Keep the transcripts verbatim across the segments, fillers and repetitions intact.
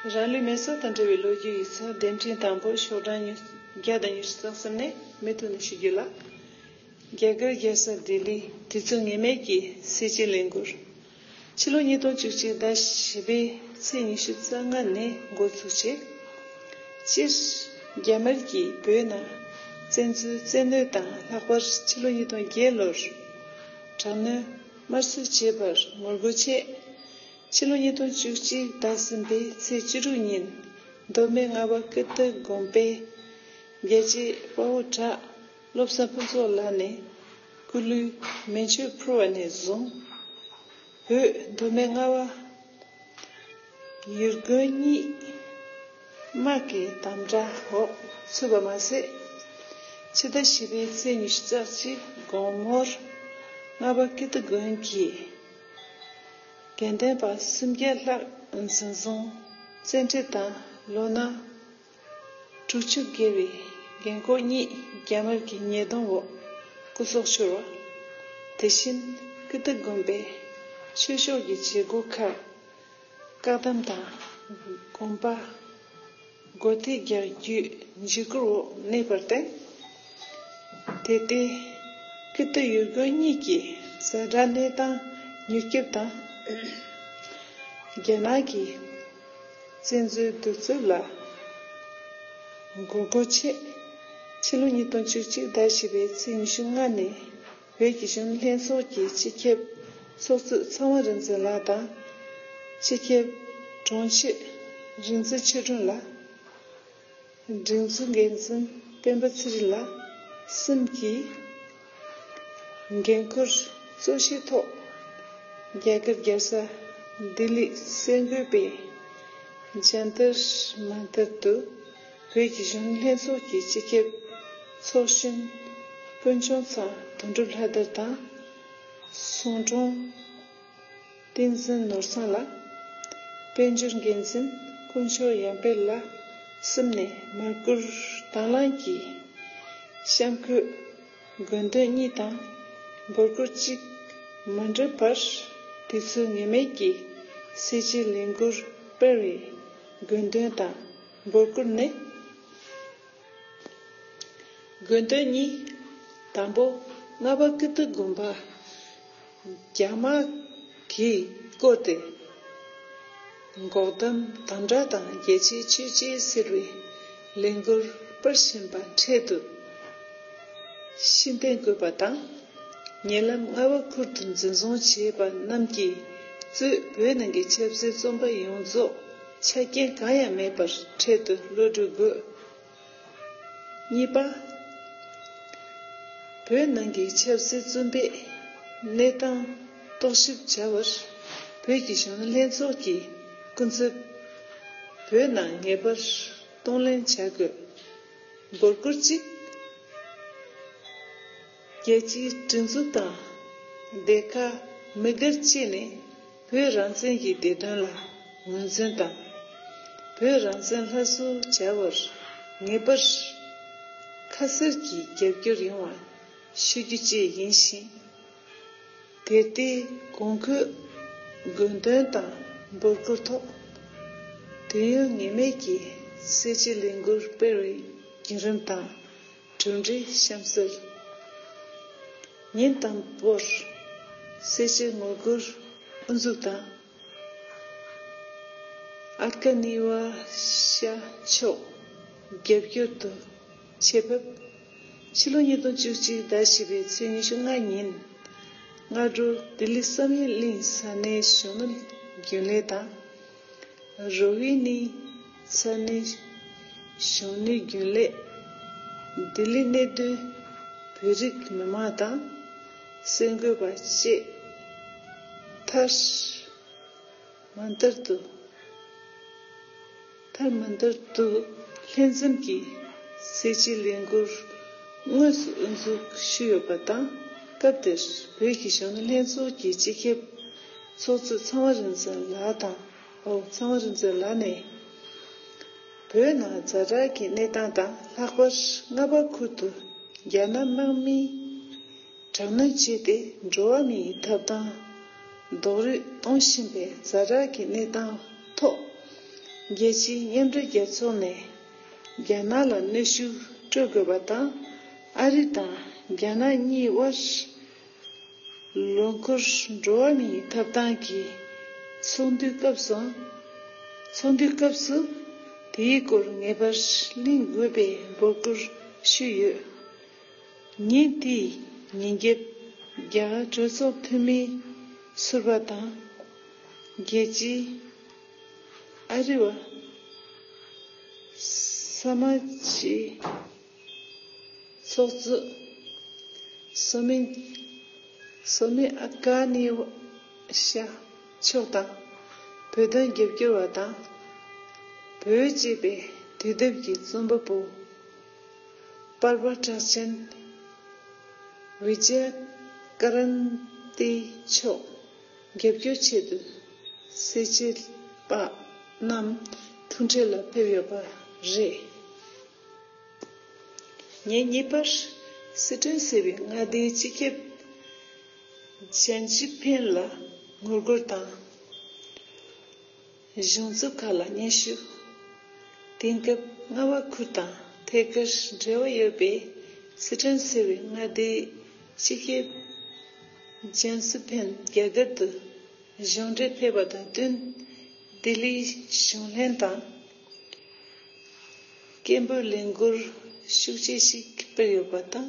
རང་ལུས་མེ་སྲེག་དང་འབྲེལ་བའི་ལོ་རྒྱུས་ཡིག་ཚགས་འདེམས་ཐོན་དང་པོ་ཤོག་གྲངས་ཉི་བརྒྱ་དང་ཉི་ཤུ་རྩ་གསུམ་ནས་མུ་མཐུད་ནས་ཞུ་རྒྱུ་ལ། རྒྱ་གར་རྒྱལ་ས་ལྡི་ལི་དུས་ཚོད་ངེས་མེད་ཀྱི་སེར་བྱེས་ལས་འགུལ། ཕྱི་ལོ་ཉིས་སྟོང་བཅུ་གཅིག་ཟླ་བཞི་པའི་ཚེས་ཉི་ཤུ་རྩ་ལྔ་ནས་འགོ་ཚུགས་བྱས། སྤྱིར་རྒྱ་དམར་གྱིས་བོད་ནང་བཙན་འཛུལ་བཙན་གནོན་དང་ལྷག་པར་ཕྱི་ལོ་ཉིས་སྟོང་བརྒྱད་ལོར་དྲག་གནོན་དམར་གསོད་བྱས་པར་ངོ་རྒོལ་ཆེད། ཕྱི་ལོ་ཉིས་སྟོང་བཅུ་གཅིག་ཟླ་གསུམ་པའི་ཚེས་བཅུ་དྲུག་ཉིན་མདོ་སྨད་རྔ་བ་ཀིརྟི་དགོན་པའི་རྒྱལ་གཅེས་དཔའ་བོ་བྲག་བློ་བཟང་ཕུན་ཚོགས་ལགས་ནས་སྐུ་ལུས་མེ་མཆོད་ཕུལ་བ་ནས་བཟུང་། བོད་མདོ་སྨད་རྔ་བ་ཡུལ་དགོན་གཉིས་དམག་གི་དམ་དྲག་འོག་ཚུད་པ་མ་ཟད། ཕྱི་ཟླ་བཞི་པའི་ཚེས་ཉི་ཤུ་རྩ་གཅིག་དགོང་མོར་རྔ་བ་ཀིརྟི་དགོན་གྱི་དགེ་འདུན་པ་སུམ་བརྒྱ་ལྷག་འཛིན་བཟུང་བཙན་ཁྲིད་དང་ལོ་ན་དྲུག་ཅུ་བརྒལ་བའི་རྒན་འཁོགས་གཉིས་རྒྱ་དམར་གྱི་ཉེས་རྡུང་འོག་སྐུ་སྲོག་ཤོར་བ། དེ་བཞིན་ཀིརྟི་དགོན་པའི་ཆོས་ཕྱོགས་ཀྱི་བྱེད་སྒོ་ཁག་བཀག་སྡོམ་དང་དགོན་པ་སྒོ་ཐེལ་རྒྱག་རྒྱུའི་འཇིགས་སྐུལ་འོག་གནས་པར་བརྟེན། དེ་ལྟའི་ཀིརྟི་ཡུལ་དགོན་གཉིས་ཀྱི་ཛ་དྲག་གནས་སྟངས་མྱུར་སྐྱོབ་དང་། རྒྱ་ནག་གི་བཙན་འཛུལ་གདུག་རྩུབ་ལ་ངོ་རྒོལ་ཆེད། ཕྱི་ལོ་ཉིས་སྟོང་བཅུ་གཅིག་ཟླ་བཞི་པའི་ཚེས་ཉི་ཤུ་ལྔ་ནས་བོད་ཀྱི་གཞོན་ནུ་ལྷན་ཚོགས་ཀྱི་སྤྱི་ཁྱབ་ཚོགས་གཙོ་ཚངས་དབང་རིག་འཛིན་ལགས་དང་། སྤྱི་ཁྱབ་དྲུང་ཆེ་རིག་འཛིན་ཆོས་སྒྲོན་ལགས། སྒྲིག་འཛུགས་འགན་འཛིན་སྤེན་པ་ཚེ་རིང་ལགས་གསུམ་གྱིས་འགན་ཁུར་གཙོ་ཆེའི་ཐོག་རྒྱ་གར་རྒྱལ་ས་ལྡི་ལི་གསར་འགོད་པའི་ཇན་ཏར་མན་ཏར་དུ་བོད་ཀྱི་གཞོན་ནུ་ལྷན་ཚོགས་ཀྱི་སྤྱི་ཁྱབ་ཚོགས་གཞོན་དཔོན་ཆུང་ཚང་དོན་གྲུབ་ལྷ་དར་དང་། གསུང་དྲུང་བསྟན་འཛིན་ནོར་བཟང་ལགས། དཔལ་འབྱོར་འགན་འཛིན་དཀོན་མཆོག་ཡར་འཕེལ་ལགས་གསུམ་ནས་མར་གུར་དང་བླངས་ཀྱིས་གཤམ་འཁོད་དགོན་སྡོད་གཉིས་དང་འབོད་སྐུལ་གཅིག་མ་འགྲུབ་པར། དུས་ཚོད་ངེས་མེད་ཀྱི་སེར་བྱེས་ལས་འགུལ་སྤེལ་བའི་དགོས་འདུན་དང་འབོད་སྐུལ་ནི། དགོན་སྡེ་གཉིས། དང་པོ། རྔ་བ་ཀིརྟི་དགོན་པ་རྒྱ་དམག་གིས་བསྐོར་ཏེ། འགོག་དམ་དམ་དྲག་དང་རྒྱལ་གཅེས་ཆོས་གཅེས་ཟེར་བའི་ལས་འགུལ་སྤེལ་བཞིན་པ་འཕྲལ་དུ་ཤེས་ལྡན་དགོས་པ་དང་། ཉེ་ལམ་རྔ་བ་ཁུལ་དུ་འཛིན་བཟུང་བྱས་པ་རྣམས་ཀྱིས་གཙོས་བོད་ནང་གི་ཆབ་སྲིད་བཙོན་པ་ཡོངས་རྫོགས་ཆ་རྐྱེན་གང་ཡང་མེད་པར་འཕྲལ་དུ་གློད་གྲོལ་དགོས། གཉིས་པ། བོད་ནང་གི་ཆབ་སྲིད་བཙོན་པའི་གནས་སྟངས་རྟོག་ཞིབ་བྱ་བར་བོད་ཀྱི་གཞོན་ནུ་ལྷན་ཚོགས་ཀྱི་སྐུ་ཚབ་བོད་ནང་ངེས་པར་གཏོང་ལེན་བྱ་དགོས། འབོད་སྐུལ་གཅིག་རྒྱལ་སྤྱིའི་སྒྲིག་འཛུགས་དང་སྡེ་ཁག་མི་སྒེར་བཅས་ནས་བོད་རང་བཙན་གྱི་བདེ་དོན་ལ་ངོས་འཛིན་དང་། བོད་རང་བཙན་སླར་གསོ་བྱ་བར་ངེས་པར་ཁ་གསལ་གྱིས་རྒྱབ་སྐྱོར་ཡོང་བ་ཞུ་རྒྱུ་བཅས་ཡིན་ཞིང་། དེ་ལྟའི་གོང་འཁོད་དགོས་འདུན་དང་འབོད་སྐུལ་ཐོག་དུས་ཡུན་ངེས་མེད་ཀྱི་སེར་བྱེས་ལས་འགུལ་སྤེལ་བའི་བརྒྱུད་རིམ་དང་གྲུབ་འབྲས་གཤམ་གསལ། ཉིན་དང་པོར་སེར་བྱེས་ངོ་རྒོལ་དབུ་འཛུགས་དང་། ཨར་ཀ་ནི་ཝ་ཤ་མཆོག་རྒྱབ་སྐྱོར་དུ་ཆེད་ཕེབས། ཕྱི་ལོ་ཉིས་སྟོང་བཅུ་གཅིག་ཟླ་བཞི་པའི་ཚེས་ཉི་ཤུ་ལྔ་ཉིན། སྔ་དྲོ་ལྡི་ལི་བསམ་ཡས་གླིང་ས་གནས་གཞོན་ནུ་རྒྱུན་ལས་དང་། རོ་ཧི་ནི་ས་གནས་གཞོན་ནུ་རྒྱུན་ལས། ལྡི་ལི་གནས་སྡོད་བོད་རིགས་མི་མང་དང་། གསར་འགོད་པ་བཅས་མཐར་མ་མཐར་དུ། མཐར་མ་མཐར་དུ་ལྷན་འཛོམས་ཀྱི་སེར་བྱེས་ལས་འགུལ་དངོས་སུ་དབུ་འཛུགས་ཞུས་ཡོད་པ་དང་། སྐབས་དེར་བོད་ཀྱི་གཞོན་ནུ་ལྷན་ཚོགས་ཀྱི་སྤྱི་ཁྱབ་ཚོགས་གཙོ་ཚངས་དབང་རིག་འཛིན་ལགས་དང་། འོ། ཚངས་དབང་རིག་འཛིན་ལགས་ནས། བོད་ནང་ཛ་དྲག་གི་གནས་སྟངས་དང་། ལྷག་པར་རྔ་བ་ཁུལ་དུ་རྒྱ་ནག་དམག་མིས་དྲག་གནོན་བྱས་ཏེ། འགྲོ་བ་མིའི་ཐོབ་ཐང་རྡོག་རོལ་གཏོང་བཞིན་པའི་ཛ་དྲག་གི་གནས་སྟངས་ཐོག་རྒྱལ་སྤྱིའི་མཉམ་འབྲེལ་རྒྱལ་ཚོགས་ནས་རྒྱ་ནག་ལ་གནོན་ཤུགས་སྤྲོད་དགོས་པ་དང་། ཨ་རི་དང་རྒྱ་ནག་གཉིས་དབར་ལོ་འཁོར་འགྲོ་བ་མིའི་ཐོབ་ཐང་གི་ཚོགས་འདུའི་སྐབས་སུ། ཚོགས་འདུའི་སྐབས་སུ་དེའི་སྐོར་ངེས་པར་གླེང་དགོས་པའི་འབོད་སྐུལ་ཞུས་ཡོད། ཉིན་དེའི་ཉིན་རྒྱབ་རྒྱ་གར་གྲོས་ཚོགས་འཐུས་མི་ཟུར་པ་དང་། རྒྱལ་སྤྱིའི་ཨ་རི་བ་ས་མ་ཅི་ཚོགས་གཙོ་སོ་མི་སོ་མི་ཨ་ཀ་ནི་ཤ་མཆོག་དང་། བོད་དོན་རྒྱབ་སྐྱོར་བ་དང་། བོད་ཅེས་པའི་དུས་དེབ་ཀྱི་རྩོམ་པ་པོ་པར་པ་གྲགས་ཅན་བི་ཇ་ཀ་རན་ཏི་མཆོག་རྒྱབ་སྐྱོར་ཆེད་དུ་སེ་ཆེལ་པ་རྣམས་ཐུག་འཕྲད་ལ་ཕེབས་ཡོད་པ་རེད། ཉིན་གཉིས་པར་སི་ཁྲོན་ཟེར་བའི་མངའ་སྡེའི་སྤྱི་ཁྱབ་ཇན་ཅི་ཕིན་ལ་ངོ་རྒོལ་དང་གཞུང་འཛུགས་ཁག་ལ་སྙན་ཞུ། དེང་སྐབས་རྔ་བ་ཁུལ་དང་ཐད་ཀར་འབྲེལ་བ་ཡོད་པའི་སི་ཁྲོན་ཟེར་བའི་མངའ་སྡེའི་སྤྱི་ཁྱབ་ཇན་སི་ཕིན་རྒྱ་གར་དུ་གཞུང་འབྲེལ་ཕེབས་པ་དང་བསྟུན། ལྡི་ལིའི་གཞུང་ལྷན་དང་། སྐད་འབོད་ལས་འགུལ་ཤུགས་ཆེ་ཞིག་སྤེལ་ཡོད་པ་དང་།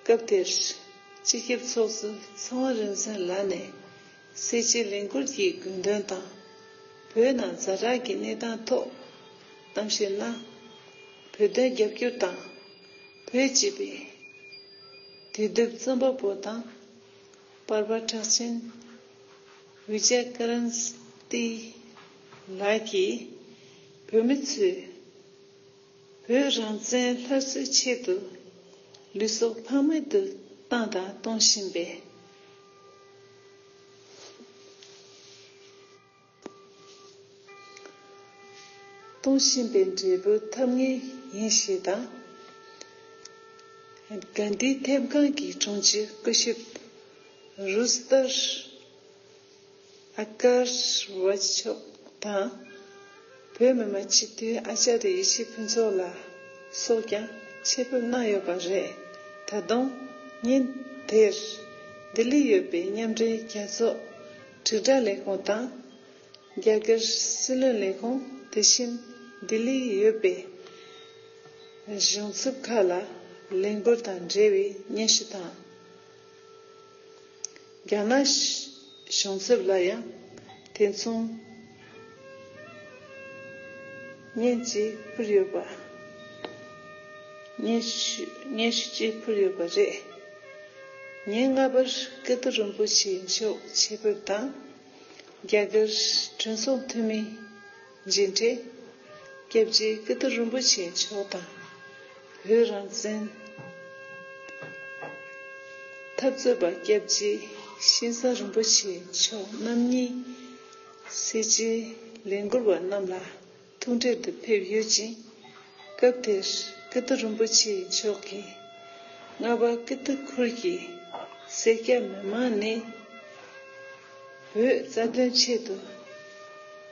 སྐབས་དེར་སྤྱི་ཁྱབ་ཚོགས་གཙོ་ཚངས་དབང་རིག་འཛིན་ལགས་ནས་སེ་ཆེལ་ལས་འགུལ་གྱི་དགོས་འདུན་དང་། བོད་ནང་ཛ་དྲག་གི་གནས་སྟངས་ཐོག་གཏམ་བཤད་གནང་། བོད་དོན་རྒྱབ་སྐྱོར་དང་། བོད་ཅེས་པའི་དུས་དེབ་རྩོམ་པ་པོ་དང་། པར་པ་གྲགས་ཅན་བི་ཇ་ཀ་རན་ཏི་ལགས་ཀྱིས། བོད་མི་ཚོས་བོད་རང་བཙན་སླར་གསོའི་ཆེད་དུ་ལུས་སྲོག་ཕངས་མེད་དུ་བཏང་དང་གཏོང་བཞིན་པའི། གཏོང་བཞིན་པའི་འབྲས་བུ་ཐོབ་ངེས་ཡིན་ཞེས་དང་། དགའ་ལྡན་ཐེམ་ཁང་གི་དྲུང་ཆེ་སྐུ་ཞབས་རུ་སྟར་ཨ་ཀར་བ་མཆོག་དང་། བོད་མི་མང་སྤྱི་འཐུས་ཨ་ཅཱ་རི་ཡེ་ཤེས་ཕུན་ཚོགས་ལགས་སོགས་ཀྱང་ཆེད་ཕེབས་གནང་ཡོད་པ་རེད། ད་དུང་ཉིན་དེར་ལྡི་ལིར་ཡོད་པའི་མཉམ་འབྲེལ་རྒྱལ་ཚོགས་དྲིལ་བསྒྲགས་ལས་ཁུངས་དང་། རྒྱ་གར་སྲིད་བློན་ལས་ཁུངས། དེ་བཞིན་ལྡི་ལིར་ཡོད་པའི་གཞུང་ཚབ་ཁག་ལ་ལས་འགུལ་དང་འབྲེལ་བའི་སྙན་ཞུ་དང་། རྒྱ་ནག་གཞུང་ཚབ་ལ་ཡང་དེ་མཚུངས་སྙན་ཅིག་ཕུལ་ཡོད་པ། སྙན་ཞུ་སྙན་ཞུ་ཅིག་ཕུལ་ཡོད་པ་རེད། ཉིན་ལྔ་པར་ཀིརྟི་རིན་པོ་ཆེ་མཆོག་ཆེད་ཕེབས་དང་། རྒྱ་གར་གྲོས་ཚོགས་འཐུས་མི་མཇལ་འཕྲད། སྐྱབས་རྗེ་ཀིརྟི་རིན་པོ་ཆེ་མཆོག་དང་། བོད་རང་བཙན་འཐབ་རྩོད་པ་སྐྱབས་རྗེ་ཤིང་བཟའ་རིན་པོ་ཆེ་མཆོག་རྣམ་གཉིས་སེ་ཆེལ་ལས་འགུལ་བ་རྣམས་ལ་ཐུག་འཕྲད་དུ་ཕེབས་ཡོད་ཅིང་། སྐབས་དེར་ཀིརྟི་རིན་པོ་ཆེ་མཆོག་གིས་རྔ་བ་ཀིརྟི་ཁུལ་གྱི་སེར་སྐྱ་མི་མང་ནས་བོད་རྩ་དོན་ཆེད་དུ་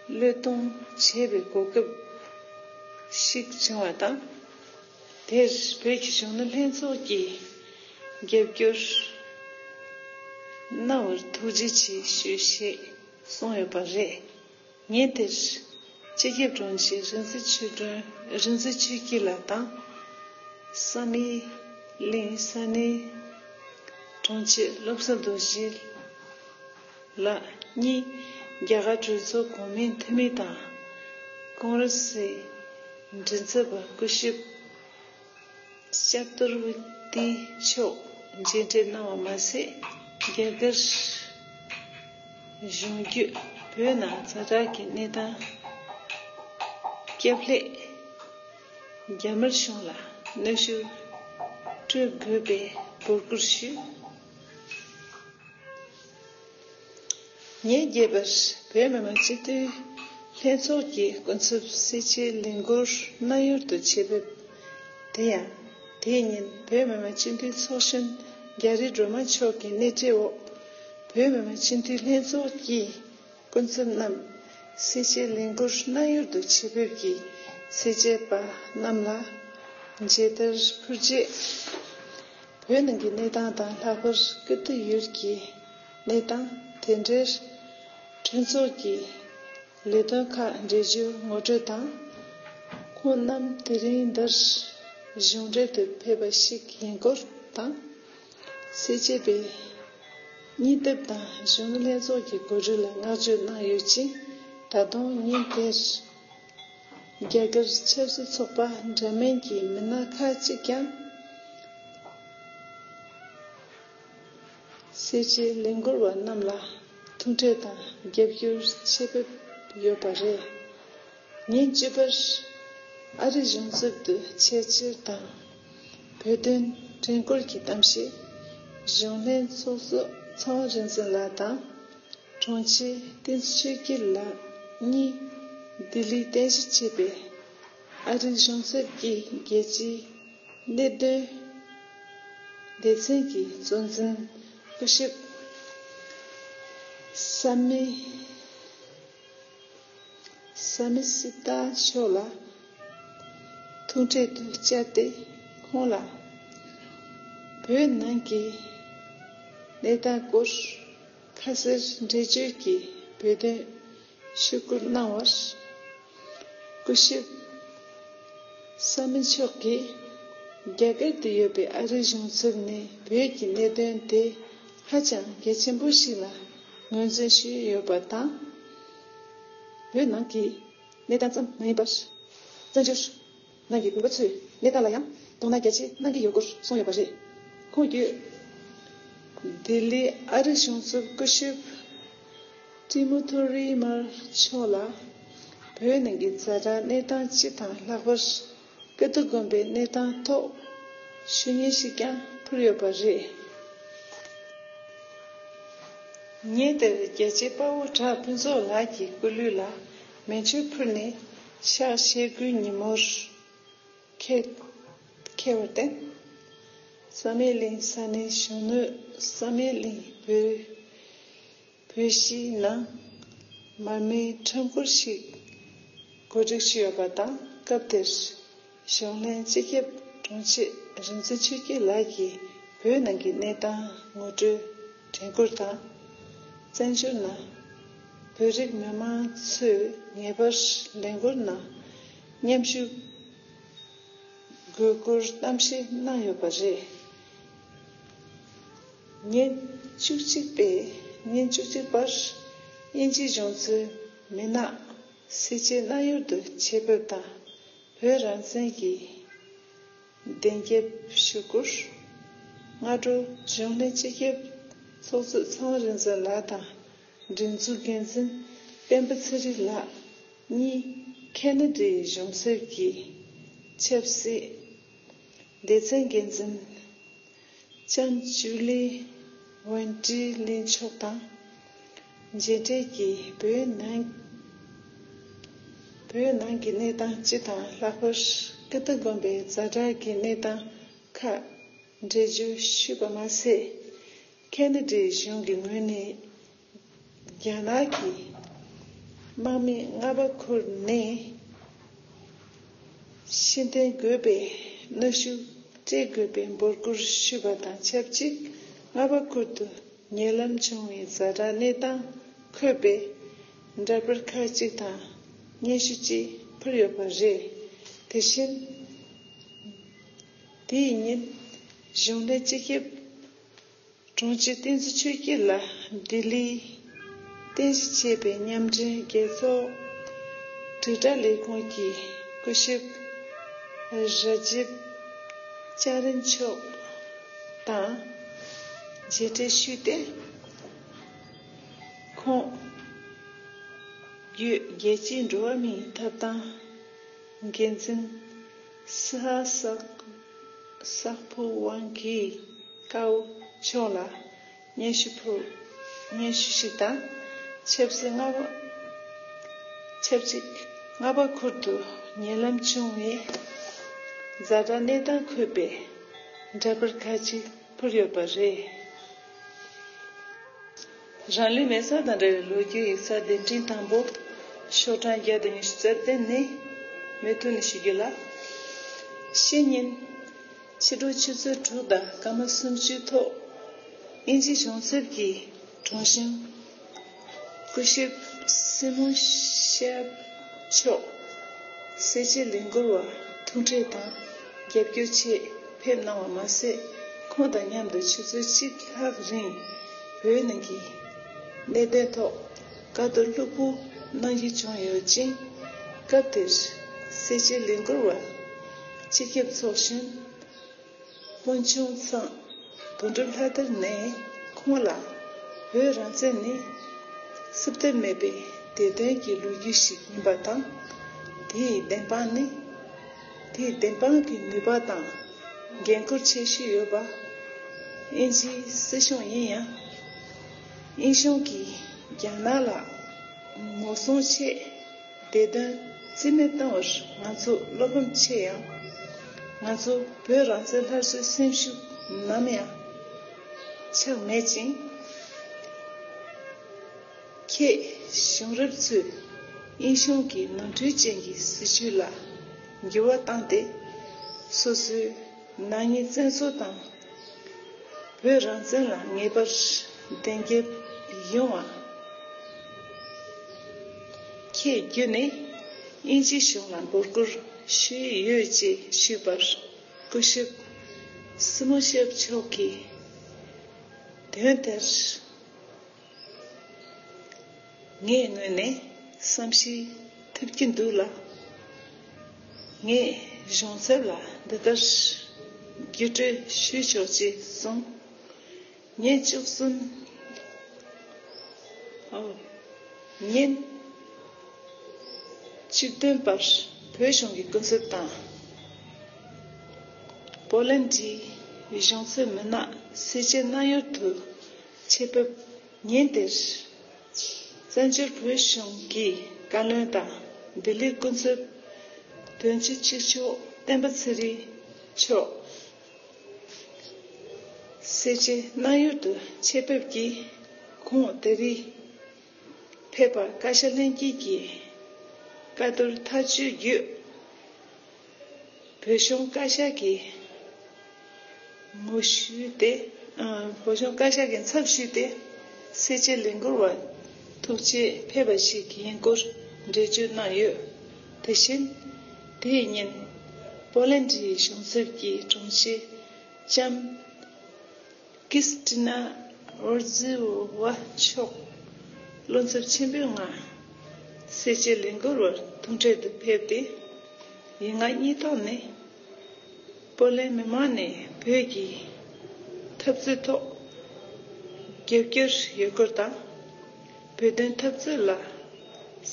བློས་གཏོང་བྱེད་པའི་གོ་སྐབས་ཤིག་བྱུང་བ་དང་། དེར་བོད་ཀྱི་གཞོན་ནུ་ལྷན་ཚོགས་ཀྱིས་རྒྱབ་སྐྱོར་གནང་བར་ཐུགས་རྗེ་ཆེ་ཞུ་ཞེས་གསུངས་ཡོད་པ་རེད། ཉིན་དེར་སྤྱི་ཁྱབ་དྲུང་ཆེ་རིག་འཛིན་ཆོས་སྒྲོན། རིག་འཛིན་ཆོས་སྐྱིད་ལགས་དང་། བསམ་ཡས་གླིང་ས་གནས་དྲུང་ཆེ་བློ་བཟང་རྡོ་རྗེ་ལགས་གཉིས་རྒྱ་གར་གྲོས་ཚོགས་གོང་མའི་འཐུས་མི་དང་། ཀོང་རེ་སི་མགྲིན་ཚབ་པ་སྐུ་ཞབས་ཅ་ཏུར་ཝེ་ཏི་མཆོག་མཇལ་འཕྲད་གནང་བ་མ་ཟད། རྒྱ་གར་གཞུང་བརྒྱུད་བོད་ནང་ཛ་དྲག་གི་གནས་སྟངས་བསྐྱར་ལྷག་རྒྱ་དམར་གཞུང་ལ་གནོན་ཤུགས་སྤྲོད་དགོས་པའི་འབོད་སྐུལ་ཞུས། ཉིན་བརྒྱད་པར་བོད་མི་མང་སྤྱི་འཐུས་ལྷན་ཚོགས་ཀྱི་སྐུ་ཚབ་སེ་ཆེལ་ལས་འགུལ་གནང་ཡུལ་དུ་ཆེད་ཕེབས། དེ་ཡང་དེའི་ཉིན་བོད་མི་མང་སྤྱི་འཐུས་ཚོགས་གཞོན་རྒྱ་རི་སྒྲོལ་མ་མཆོག་གི་སྣེ་ཁྲིད་འོག་བོད་མི་མང་སྤྱི་འཐུས་ལྷན་ཚོགས་ཀྱི་སྐུ་ཚབ་རྣམས་ སེར་བྱེས་ལས་འགུལ་གནང་ཡུལ་དུ་ཆེད་ཕེབས་ཀྱི་སེར་བྱེས་པ་རྣམས་ལ་མཇལ་དར་ཕུལ་རྗེས། བོད་ནང་གི་གནས་སྟངས་དང་ལྷག་པར་སྐུ་དུས་ཡུལ་གྱི་གནས་སྟངས། དེ་འབྲེལ་གྲོས་ཚོགས་ཀྱི་ལས་དོན་ཁག་འགྲེལ་བརྗོད་ངོ་སྤྲོད་དང་། ཁོང་རྣམས་དེ་རིང་འདིར་གཞུང་འབྲེལ་དུ་ཕེབས་པ་ཞིག་ཡིན་སྐོར་དང་། སེར་བྱེས་པའི་སྙིང་སྟོབས་དང་གཞོན་ནུ་ལྷན་ཚོགས་ཀྱི་གོ་སྒྲིག་ལ་བསྔགས་བརྗོད་གནང་ཡོད་ཅིང་། ད་དུང་ཉིན་དེར་རྒྱ་གར་ཆབ་སྲིད་ཚོགས་པ་འདྲ་མིན་གྱི་མི་སྣ་ཁག་ཅིག་ཀྱང་སེར་བྱེས་ལས་འགུལ་བ་རྣམས་ལ་ཐུག་འཕྲད་དང་རྒྱབ་སྐྱོར་ཆེད་ཕེབས་ཡོད་པ་རེད། ཉིན་གཅིག་པར་ཨ་རི་གཞུང་ཚབ་ཏུ་ཆེད་ཕྱིར་དང་། བོད་དོན་དྲན་སྐུལ་གྱི་གཏམ་བཤད། གཞོན་ལྷན་ཚོགས་གཙོ་ཚངས་དབྱངས་རིག་འཛིན་ལགས་དང་། དྲུང་ཆེ་བསྟན་འཛིན་ཆོས་སྐྱིད་ལགས་གཉིས་ལྡི་ལིར་རྟེན་གཞི་བྱས་པའི་ཨ་རིའི་གཞུང་ཚབ་ཀྱི་རྒྱལ་སྤྱིའི་གནད་དོན་སྡེ་ཚན་གྱི་གཙོ་འཛིན་སྐུ་ཞབས་ས་མི་ས་མི་སི་ཏཱ་མཆོག་ལ་ཐུག་འཕྲད་དུ་བཅར་ཏེ། ཁོང་ལ་བོད་ནང་གི་གནས་སྟངས་སྐོར་ཁ་གསལ་འགྲེལ་བརྗོད་ཀྱིས་བོད་དོན་ཞུ་སྐུལ་གནང་བར། སྐུ་ཞབས་ས་མི་མཆོག་གིས་རྒྱ་གར་དུ་ཡོད་པའི་ཨ་རིའི་གཞུང་ཚབ་ནས་བོད་ཀྱི་གནད་དོན་དེ་ཧ་ཅང་གལ་ཆེན་པོ་ཞིག་ལ་ངོས་འཛིན་ཞུས་ཡོད་པ་དང་། བོད་ནང་གི་གནས་སྟངས་ཙམ་མ་ཡིན་པར། བཙན་བྱོལ་ནང་གི་བོད་པ་ཚོའི་གནས་སྟངས་ལ་ཡང་དོ་སྣང་རྒྱ་ཆེ་གནང་གི་ཡོད་སྐོར་གསུངས་ཡོད་པ་རེད། ཁོང་གིས་ལྡི་ལི་ཨ་རི་གཞུང་ཚབ་སྐུ་ཞབས་ཏི་མོ་ཐོ་རི་མར་མཆོག་ལ་བོད་ནང་གི་ཛ་དྲག་གནས་སྟངས་སྤྱི་དང་ལྷག་པར་ཀིརྟི་དགོན་པའི་གནས་སྟངས་ཐོག་ཞུ་སྙན་ཞིག་ཀྱང་ཕུལ་ཡོད་པ་རེད། ཉིན་དེར་རྒྱལ་གཅེས་དཔའ་བོ་གྲགས་ཕུན་ཚོགས་ལགས་ཀྱི་སྐུ་ལུས་ལ་མེ་མཆོད་ཕུལ་ནས་ཕྱག་བཞེས་དགོས་ཉིན་མོར་ཁེལ་ཁེལ་བར་བརྟེན། བསམ་ཡས་གླིང་ས་གནས་གཞོན་ནུ་བསམ་ཡས་གླིང་བོད་བོད་གཞིས་ནང་མར་མེའི་འཕྲུལ་འཁོར་ཞིག་གོ་སྒྲིག་ཞུས་ཡོད་པ་དང་། སྐབས་དེར་གཞོན་ལྷན་སྤྱི་ཁྱབ་དྲུང་ཆེ་རིག་འཛིན་ཆོས་སྐྱིད་ལགས་ཀྱིས་བོད་ནང་གི་གནས་སྟངས་ངོ་སྤྲོད་དྲན་སྐུལ་དང་། བཙན་བྱོལ་ནང་བོད་རིགས་མི་མང་ཚོས་ངེས་པར་ལས་འགུལ་ནང་མཉམ་ཞུགས་དགོས་སྐོར་གཏམ་བཤད་གནང་ཡོད་པ་རེད། ཉིན་བཅུ་གཅིག་པའི་ཉིན་བཅུ་གཅིག་པར་དབྱིན་ཇིའི་གཞུང་ཚབ་མི་སྣ་སེར་བྱེས་གནང་ཡུལ་དུ་ཆེད་ཕེབས་དང་། བོད་རང་བཙན་གྱི་བདེན་རྒྱབ་ཞུ་སྐུལ། སྔ་དྲོ་གཞོན་ལྷན་སྤྱི་ཁྱབ་ཚོགས་གཙོ་ཚངས་རིག་འཛིན་ལགས་དང་། སྒྲིག་འཛུགས་འགན་འཛིན་སྤེན་པ་ཚེ་རིང་ལགས་གཉིས་ཁེ་ན་ཌའི་གཞུང་ཚབ་ཀྱི་ཆབ་སྲིད་སྡེ་ཚན་འགན་འཛིན་ལྕམ་ཇུ་ལི་ཝན་ཏི་ལིན་མཆོག་དང་མཇལ་འཕྲད་ཀྱིས། བོད་ནང་བོད་ནང་གི་གནས་སྟངས་སྤྱི་དང་ལྷག་པར་ཀིརྟི་དགོན་པའི་ཛ་དྲག་གི་གནས་སྟངས་ཁག་འགྲེལ་བརྗོད་ཞུས་པ་མ་ཟད། ཁེ་ན་ཌའི་གཞུང་གི་ངོས་ནས་རྒྱ་ནག་གི་དམག་མི་ལྔ་པ་ཁུལ་ནས་ཕྱིར་འཐེན་དགོས་པའི་གནོན་ཤུགས་སྤྲད་དགོས་པའི་འབོད་སྐུལ་ཞུས་པ་དང་ཆབས་ཅིག་ལྔ་པ་ཁུལ་དུ་ཉེ་ལམ་བྱུང་བའི་ཛ་དྲག་གནས་སྟངས་འཁོད་པའི་འདྲ་པར་ཁག་ཅིག་དང་སྙན་ཞུ་ཅིག་ཕུལ་ཡོད་པ་རེད། དེ་བཞིན། དེའི་ཉིན་གཞུང་འབྲེལ་སྤྱི་ཁྱབ་དྲུང་ཆེ་བསྟན་འཛིན་ཆོས་སྐྱིད་ལགས་ལྡི་ལིར་རྟེན་གཞི་བྱས་པའི་མཉམ་འབྲེལ་རྒྱལ་ཚོགས་དྲིལ་བསྒྲགས་ལས་ཁུངས་ཀྱི་སྐུ་ཞབས་ར་ཇིབ་ཅཱ་རི་མཆོག་དང་མཇལ་འཕྲད་ཞུས་ཏེ། ཁོང་བརྒྱུད་རྒྱལ་སྤྱིའི་འགྲོ་བ་མིའི་ཐོབ་ཐང་འགན་འཛིན་སི་ཧ་སག་སག་ཕུ་ཝང་གིས་ཀའོ་མཆོག་ལ་སྙན་ཞུ་ཕུལ། སྙན་ཞུ་ཞིག་དང་། ཆབ་སྲིད་ལྔ་པ། ཆབས་ཅིག་ལྔ་པ་ཁུལ་དུ་ཉེ་ལམ་བྱུང་བའི་ཛ་དྲག་གནས་སྟངས་འཁོད་པའི་འདྲ་པར་ཁག་ཅིག་ཕུལ་ཡོད་པ་རེད། རང་ལུས་མེ་སྲེག་དང་འབྲེལ་བའི་ལོ་རྒྱུས་ཡིག་ཚགས་ལྡེབ་འཕྲིན་དང་པོ། ཤོག་གྲངས་བརྒྱ་དང་ཉི་ཤུ་རྩ་བདུན་ནས་མུ་མཐུད་ནས་ཞུ་རྒྱུ་ལ། ཕྱི་ཉིན་ཕྱི་དྲོ་ཆུ་ཚོད་དྲུག་དང་སྐར་མ་སུམ་ཅུའི་ཐོག་དབྱིན་ཇི་གཞུང་ཚབ་ཀྱི་དྲུང་ཆེ་སྐུ་ཞབས་སི་མོན་ཤེབ་མཆོག་སེར་བྱེས་ལས་འགུལ་བ་ཐུག་འཕྲད་དང་རྒྱབ་སྐྱོར་ཆེད་ཕེབས་གནང་བ་མ་ཟད། ཁོང་དང་མཉམ་དུ་ཆུ་ཚོད་གཅིག་ལྷག་རིང་བོད་ནང་གི་གནད་དོན་ཐོག་བཀའ་བསྡུར་ལྷུག་པོ་གནང་རྒྱུ་བྱུང་ཡོད་ཅིང་། སྐབས་དེར་སེར་བྱེས་ལས་འགུལ་བ་སྤྱི་ཁྱབ་ཚོགས་གཞོན་དཔོན་ཆུང་ཚང་དོན་གྲུབ་ལྷ་དར་ནས་ཁོང་ལ་བོད་རང་བཙན་ནི་བསུབ་ཐབས་མེད་པའི་བདེ་དོན་གྱི་ལོ་རྒྱུས་ཤིག་ཡིན་པ་དང་། དེའི་བདེན་དཔང་ནི། དེའི་བདེན་དཔང་གི་ནུས་པ་དང་འགན་ཁུར་ཆེ་ཤོས་ཡོད་པ་དབྱིན་ཇིའི་སྲིད་གཞུང་ཡིན་ཡང་། དབྱིན་གཞུང་གིས་རྒྱ་ནག་ལ་ངོ་སྲུང་ཆེད་བདེ་དོན་རྩིས་མེད་བཏང་བར་ང་ཚོ་བློ་ཕམ་ཆེ་ཡང་། ང་ཚོ་བོད་རང་བཙན་སླར་གསོའི་སེམས་ཤུགས་ནམ་ཡང་ཆག་མེད་ཅིང་། ཁྱེད་གཞུང་རབས་ཚོས་དབྱིན་གཞུང་གི་ནོར་འཁྲུལ་ཅན་གྱི་སྲིད་བྱུས་ལ་འགྱུར་བ་བཏང་སྟེ། སོ་སོའི་ནག་ཉེས་བཙན་བཟོ་དང་། བོད་རང་བཙན་ལ་ངེས་པར་བདེན་རྒྱབ་ཡོང་བ་ཁྱེད་བརྒྱུད་ནས་དབྱིན་ཇི་གཞུང་ལ་འབོད་སྐུལ་ཞུས་ཡོད་ཅེས་ཞུས་པར། སྐུ་ཞབས་སི་མོ་ཤེབ་མཆོག་གིས། དོན་དེར་ངའི་ངོས་ནས་བསམ་ཤེས་ཐུབ་ཀྱི་འདུག་ལ། ངས་གཞུང་ཚབ་ལ་འདི་ལྟར་བརྒྱུད་སྤྲོད་ཞུས་ཆོག་ཅེས་གསུངས། ཉིན་བཅུ་གསུམ། ཨོ། ཉིན་བཅུ་བདུན་པར་བོད་གཞུང་གི་སྐུ་ཚབ་དང་། པོ་ལན་གྱི་གཞུང་ཚབ་མི་སྣ་སེར་བྱེས་གནང་ཡུལ་དུ་ཆེད་ཕེབས། ཉིན་དེར་བཙན་བྱོལ་བོད་གཞུང་གི་བཀའ་བློན་དང་ལྡི་ལིའི་སྐུ་ཚབ་དོན་གཅོད་གཅིག་ལྕོགས་བསྟན་པ་ཚེ་རིང་མཆོག་སེར་བྱེས་གནང་ཡུལ་དུ་ཆེད་ཕེབས་ཀྱིས། ཁོང་ད་རེས་ཕེབས་པར་བཀའ་ཤག་ལྷན་རྒྱས་ཀྱི་བཀའ་བསྡུར་ཐག་གཅོད་བརྒྱུད། བོད་གཞུང་བཀའ་ཤག་གི་ངོ་བཤུས་ཏེ། ཨ། བོད་གཞུང་བཀའ་ཤག་གི་ཚབ་ཞུས་ཏེ། སེར་བྱེས་ལས་འགུལ་བ་ཐུག་ཆེད་ཕེབས་པ་ཞིག་ཡིན་སྐོར་འགྲེལ་བརྗོད་གནང་ཡོད། དེ་བཞིན། དེའི་ཉིན། པོ་ལན་གྱི་གཞུང་ཚབ་ཀྱི་དྲུང་ཆེ་ལྕམ་ཀིས་ཏི་ན་ཨོར་ཛི་ཝ་མཆོག་བློ་འཚབ་ཆེན་པོའི་ངང་སེར་བྱེས་ལས་འགུལ་བར་ཐུག་འཕྲད་དུ་ཕེབས་ཏེ། ཡིག་ངག་གཉིས་ཐོག་ནས་པོ་ལན་མི་མང་ནས་བོད་ཀྱི་འཐབ་རྩོད་ཐོག་རྒྱབ་སྐྱོར་ཡོད་སྐོར་དང་། བོད་དོན་འཐབ་རྩོད་ལ་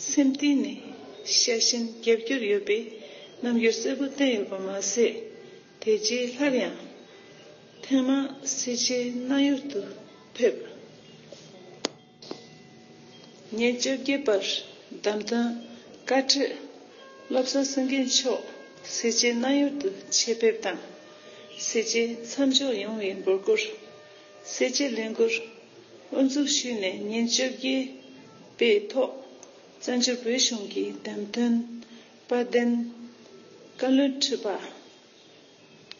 སེམས་གཏིང་ནས་ཤ་ཞེན་རྒྱབ་སྐྱོར་ཡོད་པའི་རྣམ་འགྱུར་གསལ་པོ་བསྟན་ཡོད་པ་མ་ཟད། དེ་རྗེས་སླར་ཡང་ཐེངས་མང་སེར་བྱེས་གནང་ཡུལ་དུ་ཕེབས། ཉིན་བཅོ་བརྒྱད་པར་བདམས་ཐོན་བཀའ་ཁྲི་བློ་བཟང་སེང་གེ་མཆོག་སེར་བྱེས་གནང་ཡུལ་དུ་ཆེད་ཕེབས་དང་། སེར་བྱེས་མཚམས་འཇོག་ཡོང་བའི་འབོད་སྐུལ། སེར་བྱེས་ལས་འགུལ་དབུ་འཛུགས་ཞུས་ནས་ཉིན་བཅོ་བརྒྱད་པའི་ཐོག་བཙན་བྱོལ་བོད་གཞུང་གི་བདམས་ཐོན་དཔལ་ལྡན་བཀའ་བློན་ཁྲི་པ་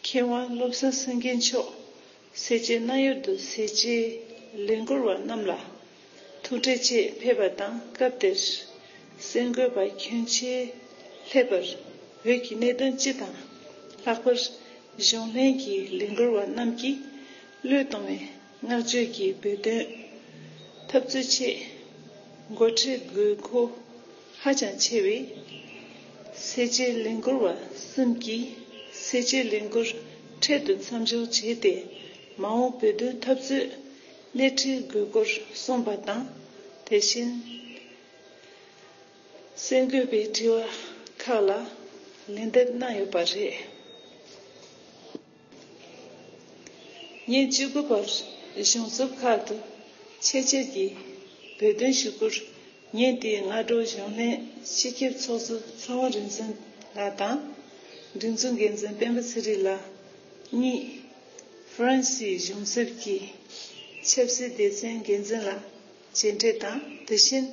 མཁས་དབང་བློ་བཟང་སེང་གེ་མཆོག་སེར་བྱེས་གནང་ཡུལ་དུ་སེར་བྱེས་ལས་འགུལ་བ་རྣམས་ལ་ཐུག་འཕྲད་ཆེད་ཕེབས་པ་དང་། སྐབས་དེར་གསར་འགོད་པ་ཁྱོན་ཆེ་སླེབས་པར། བོད་ཀྱི་གནད་དོན་སྤྱི་དང་། ལྷག་པར་གཞུང་ལྷན་གྱི་ལས་འགུལ་བ་རྣམས་ཀྱིས་བློས་གཏོང་བའི་བསྔགས་བརྗོད་ཀྱི་འབོད་དོན་འཐབ་རྩོད་ཆེད་འགོ་ཁྲིད་དགོས་མཁོ་ཧ་ཅང་ཆེ་བས། སེར་བྱེས་ལས་འགུལ་བ་གསུམ་གྱིས་སེར་བྱེས་ལས་འགུལ་འཕྲལ་དུ་མཚམས་འཇོག་བྱས་ཏེ། མ་འོངས་བོད་དོན་འཐབ་རྩོད་སྣེ་ཁྲིད་དགོས་སྐོར་གསུངས་པ་དང་། དེ་བཞིན། གསར་འགོད་པའི་དྲི་བ་ཁག་ལ་ལན་འདེབས་གནང་ཡོད་པ་རེད། ཉིན་བཅུ་དགུ་པར་གཞུང་ཚབ་ཁག་ཏུ་ཆེད་བཅར་གྱིས་བོད་དོན་ཞུ་སྐུལ། ཉིན་དེའི་སྔ་དྲོ་གཞུང་ལྷན་སྤྱི་ཁྱབ་ཚོགས་གཙོ་ཚེ་དབང་རིག་འཛིན་ལགས་དང་། སྒྲིག་འཛུགས་འགན་འཛིན་སྤེན་པ་ཚེ་རིང་ལགས་གཉིས། ཧྥ་རན་སིའི་གཞུང་ཚབ་ཀྱི་ཆབ་སྲིད་སྡེ་ཚན་འགན་འཛིན་ལ་མཇལ་འཕྲད་དང་། དེ་བཞིན་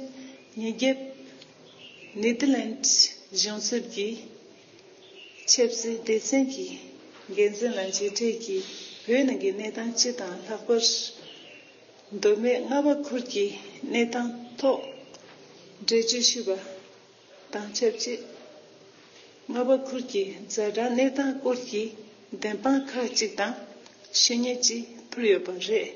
ཉིན་རྒྱབ་ ནེ་དར་ལན་གཞུང་ཚབ་ཀྱི་ཆབ་སྲིད་སྡེ་ཚན་གྱི་འགན་འཛིན་ལ་མཇལ་འཕྲད་ཀྱིས་བོད་ནང་གི་གནས་སྟངས་སྤྱི་དང་ལྷག་པར་མདོ་སྨད་རྔ་བ་ཁུལ་གྱི་གནས་སྟངས་ཐོག་འགྲེལ་བརྗོད་ཞུས་པ་དང་ཆབས་ཅིག་རྔ་བ་ཁུལ་གྱི་ཛ་དྲག་གནས་སྟངས་སྐོར་གྱི་བདེན་དཔང་ཁག་ཅིག་དང་ཤེས་ཉེས་ཅིག་ཕུལ་ཡོད་པ་རེད།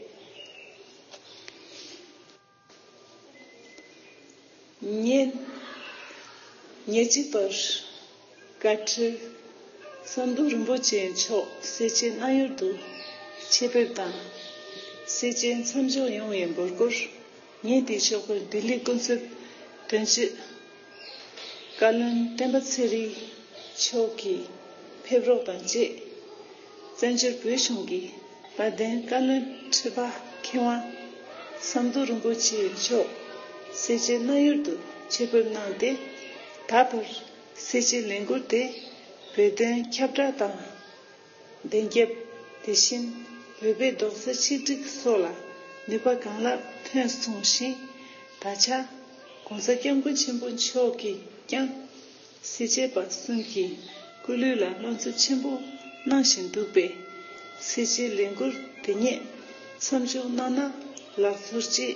ཉིན། ཉེར་གཅིག་པར་བཀའ་ཁྲི་ཟམ་གདོང་རིན་པོ་ཆེ་མཆོག་སེར་བྱེས་གནང་ཡུལ་དུ་ཆེད་ཕེབས་དང་། སེར་བྱེས་མཚམས་འཇོག་ཡོང་བའི་འབོད་སྐུལ། ཉིན་དེའི་ཞོགས་པར་ལྡི་ལི་ཀུན་གསེབ་དོན་གཅོད་བཀའ་བློན་བསྟན་པ་ཚེ་རིང་མཆོག་གིས་ཕེབས་རོགས་དང་བཅས། བཙན་བྱོལ་བོད་གཞུང་གི་དཔལ་ལྡན་བཀའ་བློན་ཁྲི་པ་མཁས་དབང་ཟམ་གདོང་རིན་པོ་ཆེ་མཆོག་སེར་བྱེས་གནང་ཡུལ་དུ་ཆེད་ཕེབས་གནང་སྟེ། ད་བར་སེར་བྱེས་ལས་འགུལ་དེ་བོད་དོན་ཁྱབ་བསྒྲགས་དང་། བདེན་རྒྱབ། དེ་བཞིན་བོད་པའི་རྡོག་རྩ་ཆིག་སྒྲིལ་སོགས་ལ་ནུས་པ་གང་ལེགས་ཐོན་སོང་ཞིང་། ད་ཆ་༸གོང་ས་༸སྐྱབས་མགོན་ཆེན་པོ་མཆོག་གིས་ཀྱང་སེར་བྱེས་པ་གསུམ་གྱི་སྐུ་ལུས་ལ་བློ་འཚབ་ཆེན་པོ་གནང་བཞིན་འདུག་པས། སེར་བྱེས་ལས་འགུལ་དེ་ཉིད་མཚམས་འཇོག་གནང་ན་ལགས་ཚོར་ཅེས་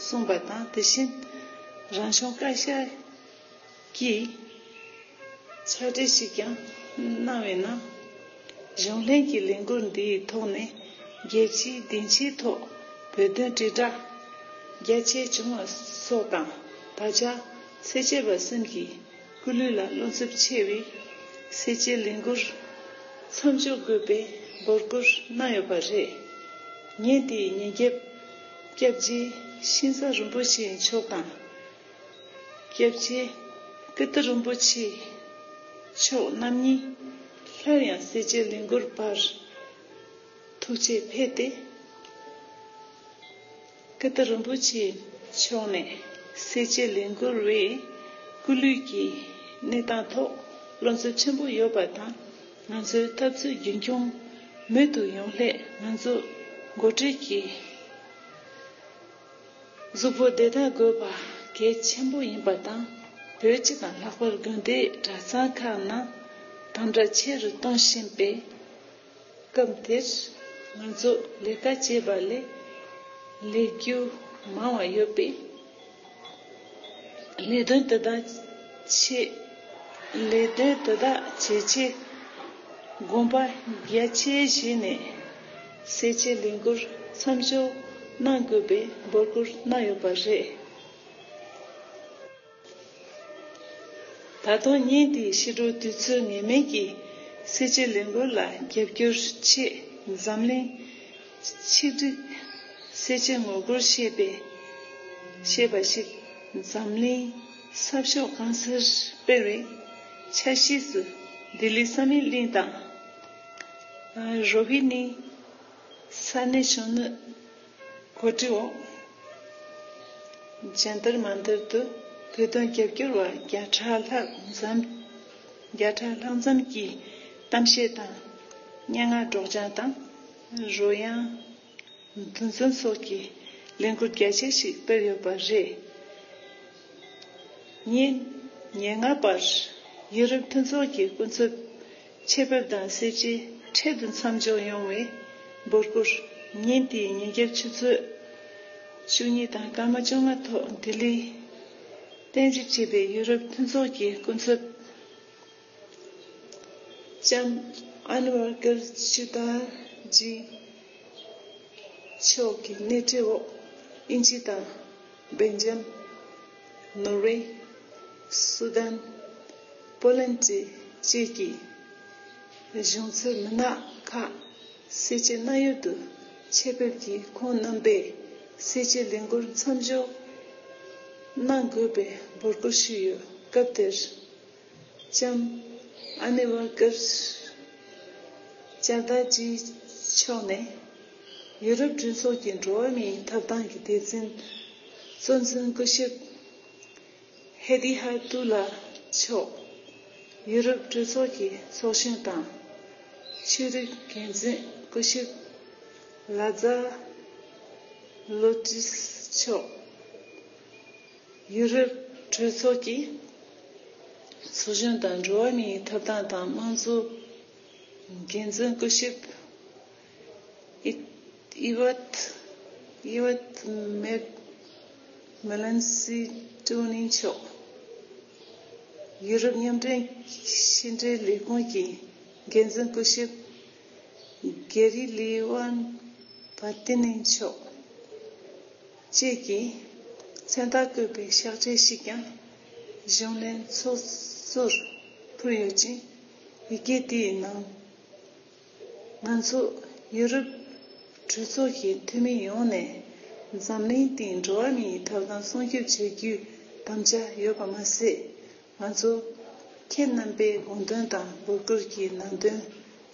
གསུངས་པ་དང་། དེ་བཞིན་རང་གཞུང་བཀའ་ཤག་གིས་ཕྱག་བྲིས་ཤིག་ཀྱང་གནང་བའི་ནང་། གཞུང་ལྷན་གྱི་ལས་འགུལ་འདིའི་ཐོག་ནས་རྒྱལ་སྤྱིའི་སྡིངས་ཆའི་ཐོག་བོད་དོན་དྲིལ་བསྒྲགས་རྒྱ་ཆེ་བྱུང་བ་སོགས་དང་། ད་ཆ་སེར་བྱེས་པ་གསུམ་གྱི་སྐུ་ལུས་ལ་བློ་འཚབ་ཆེ་བའི་སེར་བྱེས་ལས་འགུལ་མཚམས་འཇོག་དགོས་པའི་འབོད་སྐུལ་གནང་ཡོད་པ་རེད། ཉིན་དེའི་ཉིན་རྒྱབ་སྐྱབས་རྗེ་ཤིང་བཟའ་རིན་པོ་ཆེ་མཆོག་དང་། སྐྱབས་རྗེ་ཀིརྟི་རིན་པོ་ཆེ་མཆོག་རྣམ་གཉིས་སླར་ཡང་སེར་བྱེས་ལས་འགུལ་པར་ཐུག་ཆེད་ཕེབས་ཏེ། ཀིརྟི་རིན་པོ་ཆེ་མཆོག་ནས་སེར་བྱེས་ལས་འགུལ་བའི་སྐུ་ལུས་ཀྱི་གནས་སྟངས་ཐོག་བློ་འཚབ་ཆེན་པོ་ཡོད་པ་དང་། ང་ཚོའི་འཐབ་རྩོད་རྒྱུན་འཁྱོངས་མུ་མཐུད་ཡོང་སླད་ང་ཚོ་འགོ་ཁྲིད་ཀྱི་གཟུགས་པོ་བདེ་ཐང་དགོས་པ་གལ་ཆེན་པོ་ཡིན་པ་དང་། བོད་སྤྱི་དང་ལྷག་པར་དགོན་སྡེ་གྲྭ་ཚང་ཁག་ནང་དམ་དྲག་ཆེ་རུ་གཏོང་བཞིན་པའི་སྐབས་དེར། ང་ཚོ་ལས་ཀ་བྱེད་པ་ལས་ལས་རྒྱུ་མང་བ་ཡོད་པས། ལས་དོན་དེ་དག་ཆེད། ལས་དོན་དེ་དག་བྱེད་ཆེད་དགོངས་པ་རྒྱ་ཆེ་བཞེས་ནས་སེར་བྱེས་ལས་འགུལ་མཚམས་འཇོག་གནང་དགོས་པའི་འབོད་སྐུལ་གནང་ཡོད་པ་རེད། ད་དུང་ཉིན་དེའི་ཕྱི་དྲོ་དུས་ཚོད་ངེས་མེད་ཀྱི་སེར་བྱེས་ལས་འགུལ་ལ་རྒྱབ་སྐྱོར་ཆེད་འཛམ་གླིང་ཆིག་སྒྲིལ་སེར་བྱེས་ངོ་རྒོལ་ཞེས་པའི་ཞེས་པ་ཞིག་འཛམ་གླིང་ས་ཕྱོགས་གང་སར་སྤེལ་བའི་འཆར་གཞི་སུ་ལྡི་ལི་བསམ་ཡས་གླིང་དང་རོ་ཧི་ནི་ས་གནས་གཞོན་ནུ་གོ་སྒྲིག་འོག་ཇན་ཏར་མན་ཏར་དུ་བོད་དོན་རྒྱབ་སྐྱོར་བ་བརྒྱ་ཕྲག་ལྷག་འཛོམས། བརྒྱ་ཕྲག་ལྷག་འཛོམས་ཀྱིས་གཏམ་བཤད་དང་། སྙན་ངག་སྒྲོག་སྦྱང་དང་། རོལ་དབྱངས་འདུ་འཛོམས་སོགས་ཀྱི་ལས་འགུལ་རྒྱ་ཆེ་ཞིག་སྤེལ་ཡོད་པ་རེད། ཉིན་ཉེར་ལྔ་པར་ཡུ་རོབ་མཐུན་ཚོགས་ཀྱི་སྐུ་ཚབ་ཆེད་ཕེབས་དང་སེར་བྱེས་འཕྲལ་དུ་མཚམས་འཇོག་ཡོང་བའི་འབོད་སྐུལ། ཉིན་དེའི་ཉིན་རྒྱབ་ཆུ་ཚོད་བཅུ་གཉིས་དང་སྐར་མ་བཅོ་ལྔ་ཐོག་ལྡི་ལིར་རྟེན་གཞི་བྱས་པའི་ཡུ་རོབ་མཐུན་ཚོགས་ཀྱི་སྐུ་ཚབ་ལྕམ་ཨན་ཝར་ཀར་ཇི་ཏར་ཇི་མཆོག་གི་སྣེ་ཁྲིད་འོག་དབྱིན་ཇི་དང་། སྦེལ་ཇམ། ནོར་ཝེ། སུ་དཱན། པོ་ལན་ཌི་བཅས་ཀྱི་གཞུང་ཚབ་མི་སྣ་ཁག་སེར་བྱེས་གནང་ཡུལ་དུ་ཆེད་ཕེབས་ཀྱིས་ཁོང་རྣམ་པས་སེར་བྱེས་ལས་འགུལ་མཚམས་འཇོག་གནང་དགོས་པའི་འབོད་སྐུལ་ཞུས་ཡོད། སྐབས་དེར་ལྕམ་ཨ་ནི་ཝར་ཀར་ཇི་ཏར་ཇི་མཆོག་ནས་ཡུ་རོབ་གྲོས་ཚོགས་ཀྱི་འགྲོ་བ་མིའི་ཐོབ་ཐང་གི་སྡེ་ཚན་གཙོ་འཛིན་སྐུ་ཞབས་ཧེ་དི་ཧ་ཏུ་ལ་མཆོག་ཡུ་རོབ་གྲོས་ཚོགས་ཀྱི་ཚོགས་གཞོན་དང་། ཆོས་རིག་འགན་འཛིན་སྐུ་ཞབས་ལ་ཛར་ལོ་ཏིས་མཆོག་ཡུ་རོབ་གྲོས་ཚོགས་ཀྱི་ ཚོགས་གཞོན་དང་འགྲོ་བ་མིའི་ཐོབ་ཐང་དང་དམངས་གཙོ་འགན་འཛིན་སྐུ་ཞབས་ཨི་ཨི་ཝད་ཨི་ཝད་མེག་མེ་ལན་སི་ཀྲུའུ་ནིང་མཆོག་ཡུ་རོབ་མཉམ་འབྲེལ་ཕྱི་འབྲེལ་ལས་ཁུངས་ཀྱི་འགན་འཛིན་སྐུ་ཞབས་གྷེ་རི་ལི་ཝན་བྷ་ཏི་ནིང་མཆོག་བཅས་ཀྱིས་མཚན་རྟགས་བཀོད་པའི་ཕྱག་བྲིས་ཤིག་ཀྱང་གཞུང་ནས་ཚོགས་གཙོར་ཕུལ་ཡོད་ཅིང་། ཡི་གེ་དེའི་ནང་། ང་ཚོ་ཡུ་རོབ་གྲོས་ཚོགས་ཀྱི་འཐུས་མི་ཡོངས་ནས་འཛམ་གླིང་སྟེང་འགྲོ་བ་མིའི་ཐོབ་ཐང་སྲུང་སྐྱོབ་བྱ་རྒྱུའི་དམ་བཅའ་ཡོད་པ་མ་ཟད། ང་ཚོ་ཁྱེད་རྣམ་པའི་དགོངས་དོན་དང་འབོད་སྐུལ་གྱི་ནང་དོན་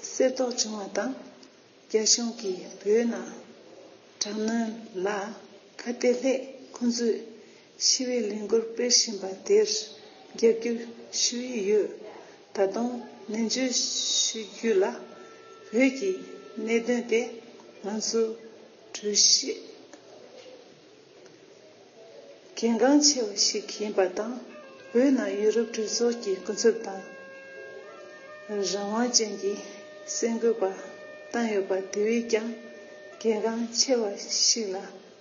གསལ་རྟོགས་བྱུང་བ་དང་། རྒྱ་གཞུང་གིས་བོད་ནང་དྲག་གནོན་ལ་ཁ་གཏད་སླད། ཁོང་ཚོས་ཞི་བའི་ལས་འགུལ་སྤེལ་བཞིན་པ་དེར་རྒྱབ་སྐྱོར་ཞུ་ཡི་ཡོད། ད་དུང་ནན་བརྗོད་ཞུ་རྒྱུ་ལ། བོད་ཀྱི་གནད་དོན་དེ་ང་ཚོའི་གྲོས་གཞི་གལ་འགངས་ཆེ་བ་ཞིག་ཡིན་པ་དང་། བོད་ནང་ཡུ་རོབ་གྲོས་ཚོགས་ཀྱི་སྐུ་ཚབ་དང་། རང་དབང་ཅན་གྱི་གསར་འགོད་པ་བཏང་ཡོད་པ་དེ་བས་ཀྱང་གལ་འགངས་ཆེ་བ་ཞིག་ལ་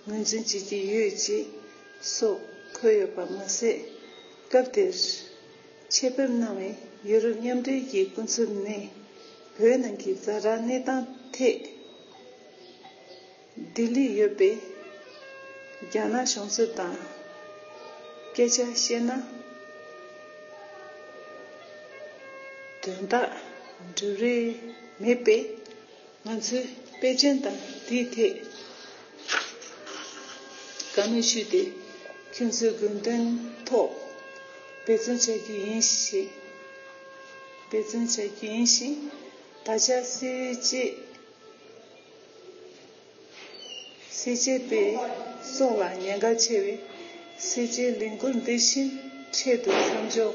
ངོས་འཛིན་བྱེད་ཀྱི་ཡོད་ཅེས་སོགས་འཁོད་ཡོད་པ་མ་ཟད། སྐབས་དེར་ཆེད་ཕེབས་གནང་བའི་ཡུ་རོབ་མཉམ་འབྲེལ་གྱི་སྐུ་ཚབ་ནས་བོད་ནང་གི་ཛ་དྲག་གནས་སྟངས་ཐད། ལྡི་ལིར་ཡོད་པའི་རྒྱ་ནག་གཞུང་ཚབ་དང་སྐད་ཆ་བཤད་ན། དོན་དག་འགྲུབ་རེས་མེད་པས། ང་ཚོས་དཔེ་སྐྲུན་དང་དེའི་ཐད་བཀའ་མོལ་ཞུས་ཏེ། ཁྱོད་ཚོའི་དགོས་འདུན་ཐོག་འབད་བརྩོན་བྱ་རྒྱུ་ཡིན་ཞེས། འབད་བརྩོན་བྱ་རྒྱུ་ཡིན་ཞིང་། ད་ཆ་སྲིད་སྤྱི། སྲིད་སྤྱི་པའི་སྲོག་ལ་ཉེན་ཁ་ཆེ་བའི་སྲིད་སྤྱིའི་ལས་འགུལ་འདི་བཞིན་འཕྲལ་དུ་མཚམས་འཇོག་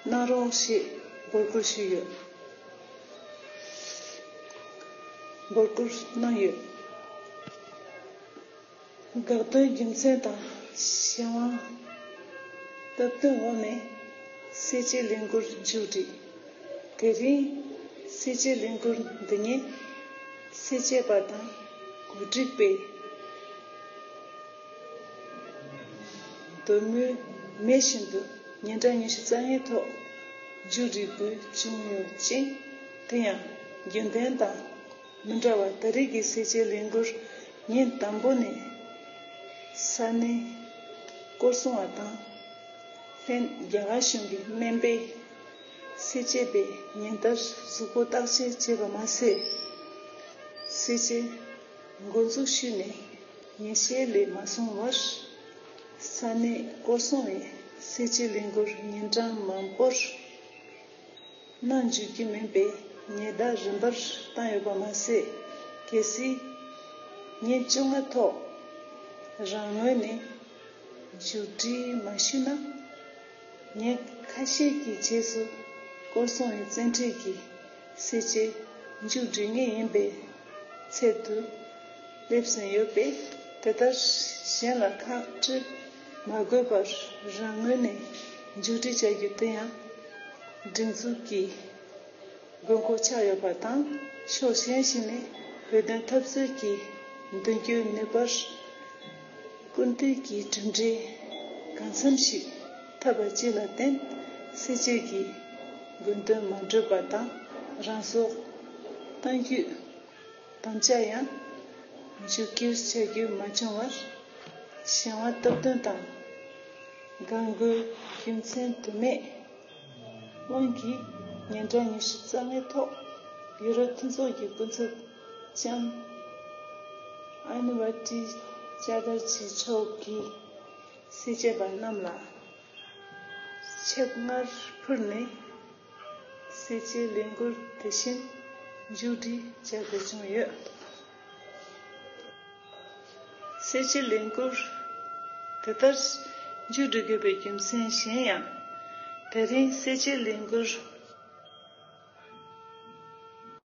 གནང་རོགས་ཞེས་འབོད་སྐུལ་ཞུས་ཡོད། འབོད་སྐུལ་གནང་ཡོད། དགག་དོན་རྒྱུ་མཚན་དང་གཞན་དབང་སྟབས་བསྟུན་འོག་ནས་སྲིད་སྤྱིའི་ལས་འགུལ་མཇུག་བསྒྲིལ། དེ་རིང་སྲིད་སྤྱིའི་ལས་འགུལ་འདི་ཉིད་སྲིད་སྤྱི་པ་དང་གོ་སྒྲིག་པས་འདོད་མོས་མེད་བཞིན་དུ་ཉིན་གྲངས་ཉི་ཤུ་རྩ་ལྔའི་ཐོག་མཇུག་སྒྲིལ་དགོས་བྱུང་ཡོད་ཅིང་། དེ་ཡང་རྒྱུན་ལྡན་དང་མི་འདྲ་བར་ད་རེས་ཀྱི་སྲིད་སྤྱིའི་ལས་འགུལ་ཉིན་དང་པོ་ནས་ས་གནས་སྐོར་སྲུང་བ་དང་ལྷན་རྒྱ་གར་གཞུང་གི་སྨན་པས་སྲིད་སྤྱི་པའི་ཉིན་ལྟར་གཟུགས་པོ་བརྟག་དཔྱད་བྱས་པ་མ་ཟད། སྲིད་སྤྱི་འགོ་འཛུགས་ཞུས་ནས་ཉིན་ཤས་ལས་མ་སོང་བར་ས་གནས་སྐོར་སྲུང་བས་སྲིད་སྤྱིའི་ལས་འགུལ་ཉིན་གྲངས་མང་པོར་གནང་འཇུག་རྒྱུ་མིན་པའི་ཉེན་བརྡ་རིམ་པར་བཏང་ཡོད་པ་མ་ཟད། གལ་སྲིད་ཉིན་བཅོ་ལྔ་ཐོག་རང་ངོས་ནས་མཇུག་སྒྲིལ་མ་ཞུས་ན། ཉིན་ཁ་ཤས་ཀྱི་རྗེས་སུ་སྐོར་སྲུང་བའི་བཙན་ཁྲིད་ཀྱིས་སྲིད་སྤྱི་མཇུག་སྒྲིལ་ངེས་ཡིན་པའི་ཚད་དུ་སླེབས་ཟིན་ཡོད་པས། དེ་ལྟར་གཞན་ལ་ཁག་དཀྲི་མ་དགོས་པར་རང་ངོས་ནས་མཇུག་སྒྲིལ་བྱ་རྒྱུ་དེ་ཡང་སྒྲིག་འཛུགས་ཀྱི་དགོས་མཁོ་ཆགས་ཡོད་པ་དང་། ཕྱོགས་གཞན་ཞིག་ནས་བོད་དོན་འཐབ་རྩོད་ཀྱི་མདུན་སྐྱོད་ནུས་པར་སྐུལ་འདེད་ཀྱི་གྲུབ་འབྲས་གང་འཚམ་ཞིག་ཐོབ་པ་བཅས་ལ་བརྟེན། སྲིད་སྤྱི་གི་དགོས་འདུན་མ་འགྲུབ་པ་དང་རང་སྲོག་གཏང་རྒྱུའི་དམ་བཅའ་ཡང་མཇུག་སྒྲིལ་བྱ་རྒྱུ་མ་བྱུང་བར་གཞན་དབང་སྟབས་བསྟུན་དང་དགག་དགོས་རྒྱུ་མཚན་དུ་མེད་དབང་གིས་ཉིན་གྲངས་ཉི་ཤུ་རྩ་ལྔའི་ཐོག་ཡུ་རོབ་མཐུན་ཚོགས་ཀྱི་སྐུ་ཚབ་ལྕམ་ཨན་ཝ་ཏི་ཅ་ཏར་ཇི་མཆོག་གིས་སྲིད་སྤྱི་པ་རྣམས་ལ་ཆེད་མངགས་ཕུལ་ནས་སྲིད་སྤྱིའི་ལས་འགུལ་དེ་བཞིན་མཇུག་སྒྲིལ་བྱ་དགོས་བྱུང་ཡོད། སྲིད་སྤྱིའི་ལས་འགུལ་དེ་ལྟར་མཇུག་སྒྲིལ་དགོས་པའི་རྒྱུ་མཚན་གཞན་ཡང་། དེ་རིང་སྲིད་སྤྱིའི་ལས་འགུལ་